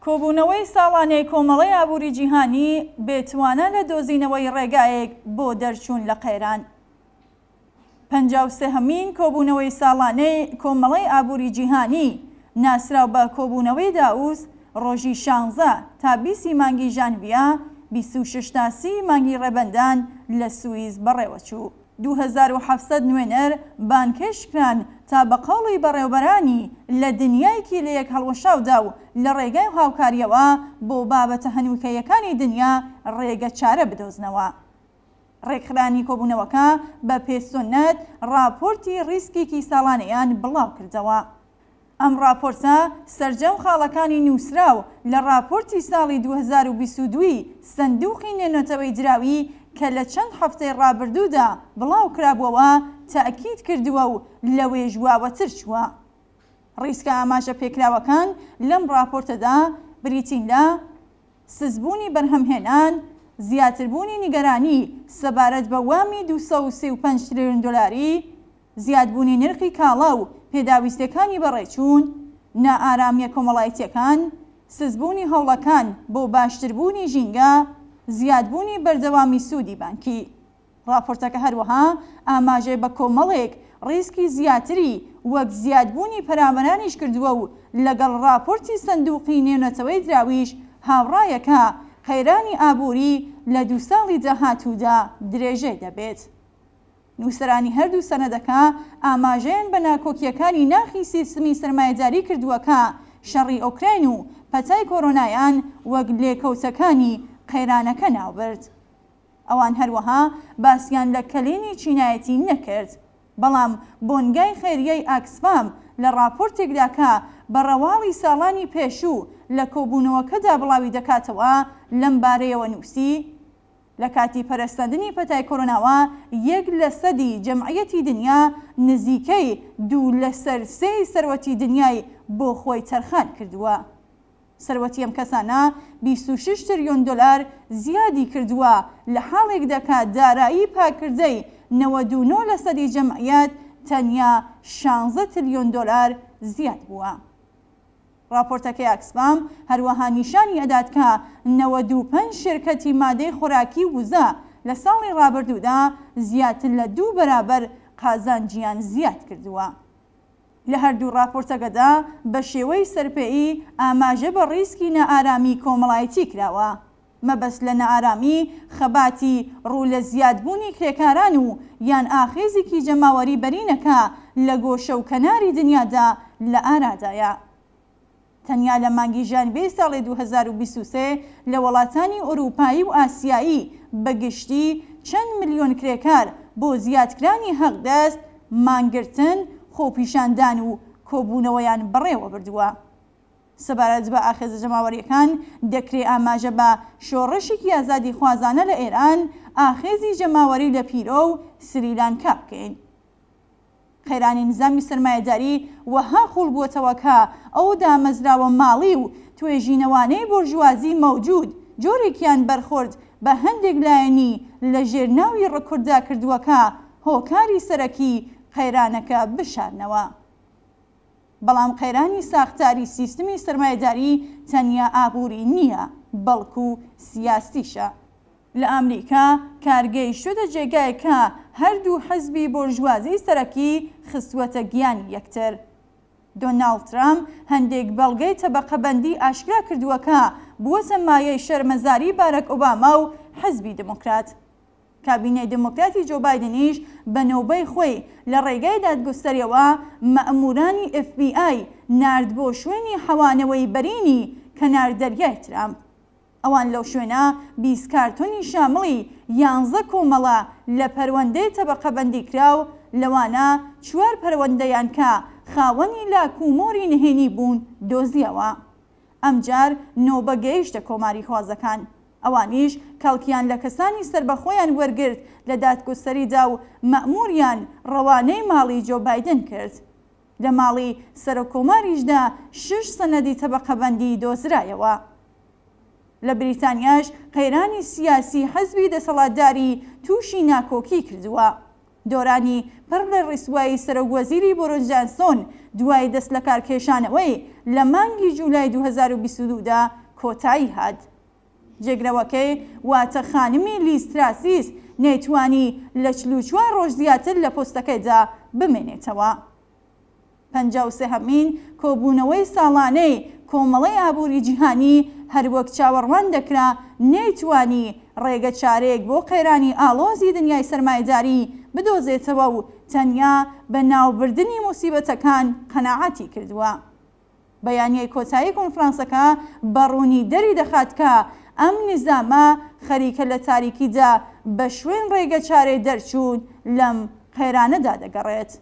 کۆبوونەوەی ساڵانەی کۆمەڵەی ئابووری جیهانی بێ توانا لە دۆزینەوەی ڕێگایەک بۆ دەرچوون لە قەیران. 53 هەمین کۆبوونەوەی ساڵانەی کۆمەڵەی ئابووری جیهانی ناسراو بە کۆبوونەوەی داووس ڕۆژی شانزە تا بیستی مانگی ژانڤیە، 26 تا سی مانگی ڕێبەندان لە سوئیس بەڕێوەچوو. 2700 نوێنەر بانگهێشت کران تا بە قەوڵی بەڕێوبەرانی لە دنیایەکی لەیەک هەڵوەشاودا و لە ڕێگای هاوکارییەوە بۆ بابەتە هەنووکەیەکانی دنیا ڕێگە چارە بدۆزنەوە. ڕێکخرانی کۆبوونەوەکە بە پێ سوننەت ڕاپۆرتی ڕیسکێکی ساڵانەیان بڵاو کردەوە. ئەم ڕاپۆرتە سەرجەم خاڵەکانی نووسراو لە ڕاپۆرتی ساڵی 2022 ی سندوقی نێونەتەوەی دراوی کە لە چەند هەفتەی ڕابردوودا بڵاو کرابووەوە تەئکید کردووە و لەوێش واوەتر چووە. ڕیسکە ئاماژە پێکراوەکان لەم ڕاپۆرتەدا بریتین لە، سستبوونی بەرهەمهێنان، زیاتربوونی نیگەرانی سەبارەت بە وامی 235 تریلیۆن دۆلاری، زیادبوونی نرخی کاڵا و پێداویستیەکانی بەڕێچوون، نائارامیە کۆمەڵایتیەکان، سستبوونی هەوڵەکان بۆ باشتربوونی ژینگە، زیادبوونی بەردەوامی سوودی بانکی. ڕاپۆرتەکە هەروەها ئاماژەی بە کۆمەڵێک ڕیسکی زیاتری وەک زیادبوونی پەرامەرانیش کردووە و لەگەڵ ڕاپۆرتی سندوقی نێونەتەوەی دراویش هاوڕایە کە قەیرانی ئابووری لە دوو ساڵی داهاتوودا درێژەی دەبێت. نووسەرانی هەردوو سەنەدەکە ئاماژەیان بە ناکۆکییەکانی ناخی سیستمی سەرمایەداری کردووە کە شەڕی ئۆکراین و پەتای کۆرۆنایان وەک لێکەوتەکانی قەیرانەکە ناوبرد. ئەوان هەروەها باسیان لە کەلێنی چینایەتی نەکرد. بەڵام بۆنگای خەیریەی ئاکسفام لە ڕاپۆرتێکدا کە بە ڕەواڵی ساڵانی پێشوو لە کۆبوونەوەکەدا بڵاوی دەکاتەوە لەم بارەیەوە نووسی، لە کاتی پەرەسەندنی پەتای کۆرۆناوە یەک لە سەدی جەمعیەتی دنیا نزیکەی دوو لەسەر سێی سەروەتی دنیای بۆ خۆی تەرخان کردووە. سەروەتی ئەم کەسانە 26 تریۆن دۆلار زیادی کردووە لە حاڵێکدا کە دارایی پاککردەی 99 لەسەدی جەمعیەت تەنیا شانزە تریۆن دۆلار زیاد بووە. ڕاپۆرتەکەی ئاکسفام هەروەها نیشانی ئەدات کە 95 شێرکەتی مادەی خۆراکی و وزە لە ساڵی ڕابردوودا زیاتر لە دوو بەرابەر قازانجیان زیاد کردووە. لە هەردوو ڕاپۆرتەکەدا بە شێوەی سەرپێیی ئاماژە بە ڕیسکی نائارامی کۆمەڵایەتی کراوە. مەبەست لە نائارامی خەباتی ڕوو لە زیادبوونی کرێکاران و یان ئاخێزێکی جەماوەری بەرینە کە لە گۆشە و کەناری دنیادا لە ئارادایە. تەنیا لە مانگی ژانڤیەی ساڵی 2023 لە وەڵاتانی ئورووپایی و ئاسیایی بە گشتی چەند ملیۆن کرێکار بۆ زیادکرانی حەقدەست، مانگرتن، خۆپیشاندان و کۆبوونەوەیان بەڕێوە بردووە. سەبارەت بە ئاخێزە جەماوەرییەکان، دەکرێ ئاماژە بە شۆڕشێکی ئازادیخوازانە لە ئێران، ئاخێزی جەماوەری لە پیرۆ و سریلانکا بکەین. قەیرانی نیزامی سەرمایەداری وەها قووڵ بووەتەوە کە ئەو دامەزراوە ماڵی و توێژینەوانەی بۆرژوازی مەوجوود جۆرێکیان بەرخورد بە هەندێک لایەنی لە ژێر ناوی ڕکورددا کردووە کە هۆکاری سەرەکی قەیرانەکە بشارنەوە. بەڵام قەیرانی ساختاری سیستمی سەرمایەداری تەنیا ئابووری نییە، بەڵکو سیاسیشە. لە ئامریکا کار گەیشتووەتە جێگایەک کە هەردوو حزبی بۆرژوازی سەرەکی خستووەتە گیانی یەکتر. دۆناڵد ترامپ هەندێک بەڵگەی تەبەقەبەندی ئاشکرا کردووە کە بووەتە مایەی شەرمەزاری بارەک ئۆباما و حزبی دموکرات. کابینەی دێمۆکراتی جۆ بایدنیش بە نۆبەی خۆی لە ڕێگای دادگوستەریەوە مەئموورانی ئێف بی ئای نارد بۆ شوێنی حەوانەوەی بەرینی کەنار دەریای ترامپ. ئەوان لەو شوێنە 20 کارتۆنی شامڵی یانزە کۆمەڵە لە پەروەندەی تەبەقەبەندیکراو لەوانە چوار پەروەندەیان کە خاوەنی لاک و مۆری نهێنی بوون دۆزیەوە. ئەمجار نۆبە گەیشتە کۆماریخوازەکان. ئەوانیش کەڵکیان لە کەسانی سەربەخۆیان وەرگرت لە دادگوستەریدا و مەئمووریان ڕەوانەی ماڵی جۆ بایدن کرد. لە ماڵی سەرۆککۆماریشدا شەش سەنەدی تەبەقەبەندی دۆزرایەوە. لە بریتانیاش قەیرانی سیاسی حزبی دەسەڵاتداری تووشی ناکۆکی کردووە. دۆرانی پڕ لە ڕیسوایی سەرۆک وەزیری بۆرۆس جانسۆن دوای دەستلەکارکێشانەوەی لە مانگی جولای 2022 دا کۆتایی هات. جێگرەوەکەی واتە خانمی لیز تراسیس نەیتوانی لە 44 ڕۆژ زیاتر لە پۆستەکەیدا بمێنێتەوە. 53 هەمین کۆبوونەوەی ساڵانەی کۆمەڵەی ئابووری جیهانی هەروەک چاوەڕوان دەکرا نەیتوانی ڕێگە چارەیەک بۆ قەیرانی ئاڵۆزی دنیای سەرمایەداری بدۆزێتەوە و تەنیا بە ناوبردنی موسیبەتەکان قەناعەتی کردووە. بەیانیەی کۆتایی کۆنفرانسەکە بە ڕوونی دەری دەخات کە ئەم نیزامە خەریکە لە تاریکیدا بە شوێن ڕێگەچارەی دەرچوون لەم قەیرانەدا دەگەڕێت.